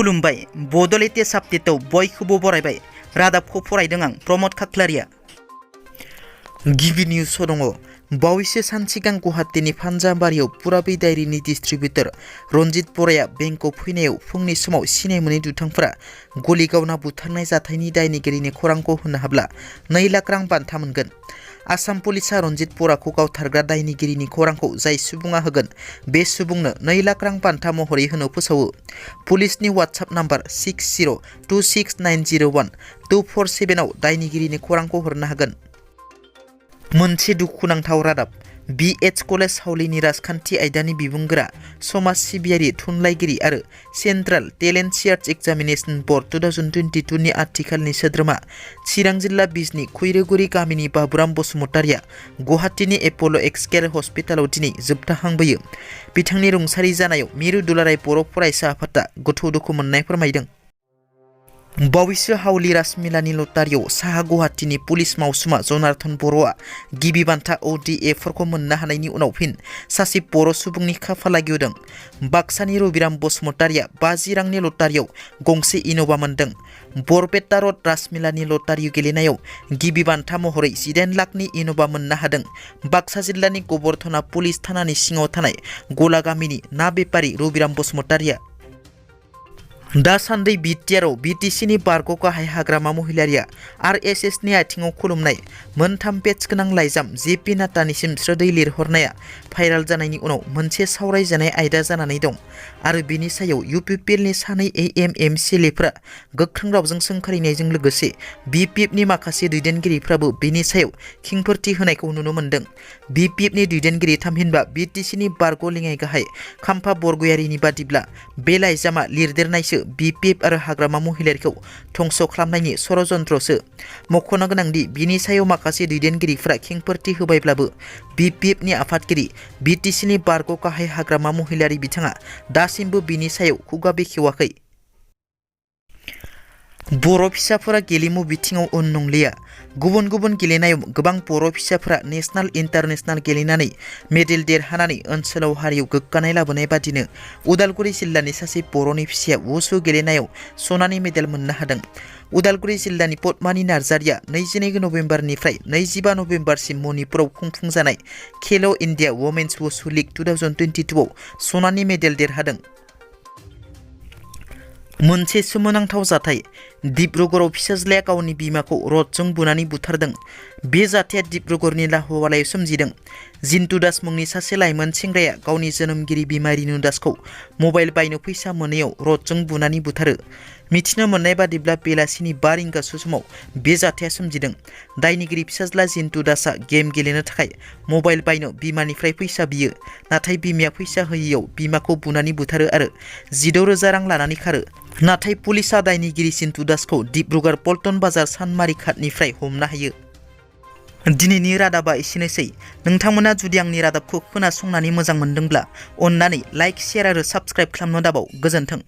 खुलुमबाय बड' लेटेस्ट आपडेटआव बयखौबो बरायबाय रादाबखौ फरायदों आं प्रमद खाख्लारिया। गिबि निउसआव दङ बावैसो सान सिगां गुवाहाटीनि फानजाबारियाव पुराबि डायरीनि डिस्ट्रिबिउटर रनजित बराया बेंकआव फैनायाव फुंनि समाव सिनाय मोनै दुथांफोरा गलि गावना बुथारनाय जाथायनि दायनिगिरिनि खौरांखौ होनो हाब्ला 2 लाख रां बान्था मोनगोन। आसाम पुलिसा रनजित बराखौ गावथारग्रा दायनिगिरिनि खौरांखौ जाय सुबुङा होगोन बे सुबुंनो 2 लाख रां बान्था महरै होनो फोसावो। पुलिसनि वाट्सएप नाम्बार 6026901247 आव दायनिगिरिनि खौरांखौ हरनो हागोन। मोनसे दुखुनांथाव रादाब BH कलेज हावलिनि राजखान्थि आयदानि बिबुंगोरा समाज सिबियारि थुनलाइगिरि आरो central talent search examination board 2022 नि आथिखालनि सोद्रोमा चिरां जिल्ला बिजनी खुइरगुरि गामिनि बाबुराम बसुमतारिया गुवाहाटीनि एप'ल' एक्सकेयार हस्पिटालाव दिनै जोबथाहांबोयो। बिथांनि रुंसारि जानायाव मिरु दुलाराय बर' फरायसा आफादा गोथौ दुखु मोननाय फोरमायदों। बावैसो हावलि रासमेलानि लटारियाव साहा गुवाहाटीनि पुलिस मावसुमा जनार्दन बर'आ गिबि बान्था ODA-4खौ मोननो हानायनि उनाव फिन सासे बर' सुबुंनि खाफाला गेवदों। बाक्सानि रबिराम बसुमतारिया 50 रांनि लटारियाव गंसे इन'भा मोनदों। बरपेटा रड रासमेलानि लटारि गेलेनायाव गिबि बान्था महरै 18 लाखनि इन'भा मोननो हादों। बाक्सा जिल्लानि गबरधना पुलिस थानानि सिङाव थानाय गला गामिनि ना बेपारि रबिराम बसुमतारिया दासान्दि बिटिआरआव BTCनि बारग' गाहाय हाग्रामा महिलारिया RSSनि आथिङाव खुलुमनाय मोनथाम पेज गोनां लाइजाम JP नाटानिसिम स्रोदै लिरहरनाया भाइराल जानायनि उनाव मोनसे सावरायजानाय आयदा जानानै दं आरो बेनि सायाव UPPLनि सानै MMCLAफोरा गोख्रों रावजों सोंखारिनायजों लोगोसे BPFनि माखासे दैदेनगिरिफ्राबो बेनि सायाव खेंफोरथि होनायखौ नुनो मोन्दों। BPFनि दैदेनगिरि थामहिनबा BTCनि बारग' लेङाइ गाहाय खाम्फा बरगयारिनि बादिब्ला बे लाइजामा लिरदेरनायसो BPF आरो हाग्रामा महिलारिखौ धंस' खालामनायनि षड़यन्त्रसो। मख'नो गोनांदि बिनि सायाव माखासे दैदेनगिरिफ्रा खेंफोरथि होबायब्लाबो BPFनि आफादगिरि BTCनि बारग' गाहाय हाग्रामा महिलारि बिथाङा दासिमबो बिनि सायाव खुगा बेखेवाखै। बर' फिसाफोरा गेलेमु बिथिङाव उन नंलिया। गुबुन गुबुन गेलेनायाव गोबां बर' फिसाफोरा नेशनेल इन्टारनेशनेल गेलेनानै मेडेल देरहानानै ओनसोलाव हारियाव गोग्गानाय लाबोनाय बादिनो उदालगुरि जिल्लानि सासे बर'नि फिसाया वुसु गेलेनायाव सनानि मेडेल मोननो हादों। उदालगुरि जिल्लानि पद्मानि नार्जारिया 22 नभेम्बरनिफ्राय 25 नभेम्बरसिम मणिपुराव खुंफुंजानाय खेल' इन्डिया वमेन्स वुसु लीग 2022 आव सनानि मेडेल देरहादों। मोनसे सोमोनांथाव जाथाय डिब्रुगड़आव फिसाज्लाया गावनि बिमाखौ रडजों बुनानै बुथारदों। बे जाथाया डिब्रुगड़नि लाहुवालायाव सोमजिदों। जिन्तु दास मुंनि सासे लाइमोन सेंग्राया गावनि जोनोमगिरि बिमा रिनु दासखौ मबाइल बायनो फैसा मोनैयाव रडजों बुनानै बुथारो। मिथिनो मोननाय बादिब्ला बेलासिनि 5 रिंगासो समाव बे जाथाया सोमजिदों। दायनिगिरि फिसाज्ला जिन्तु दासआ गेम गेलेनो थाखाय मबाइल बायनो बिमानिफ्राय फैसा बियो, नाथाय बिमाया फैसा होयैयाव बिमाखौ बुनानै बुथारो आरो 16,000 रां लानानै खारो। नाथाय पुलिसा दायनिगिरि जिन्तु दासखौ डिब्रुगड़ पल्टन बाजार सानमारि घाटनिफ्राय हमनो हायो। दिनैनि रादाबा एसेनोसै। नोंथांमोना जुदि आंनि रादाबखौ खोनासंनानै मोजां मोनदोंब्ला अन्नानै लाइक, शेयार आरो साबस्क्राइब खालामनो दाबाव। गोजोन्थों।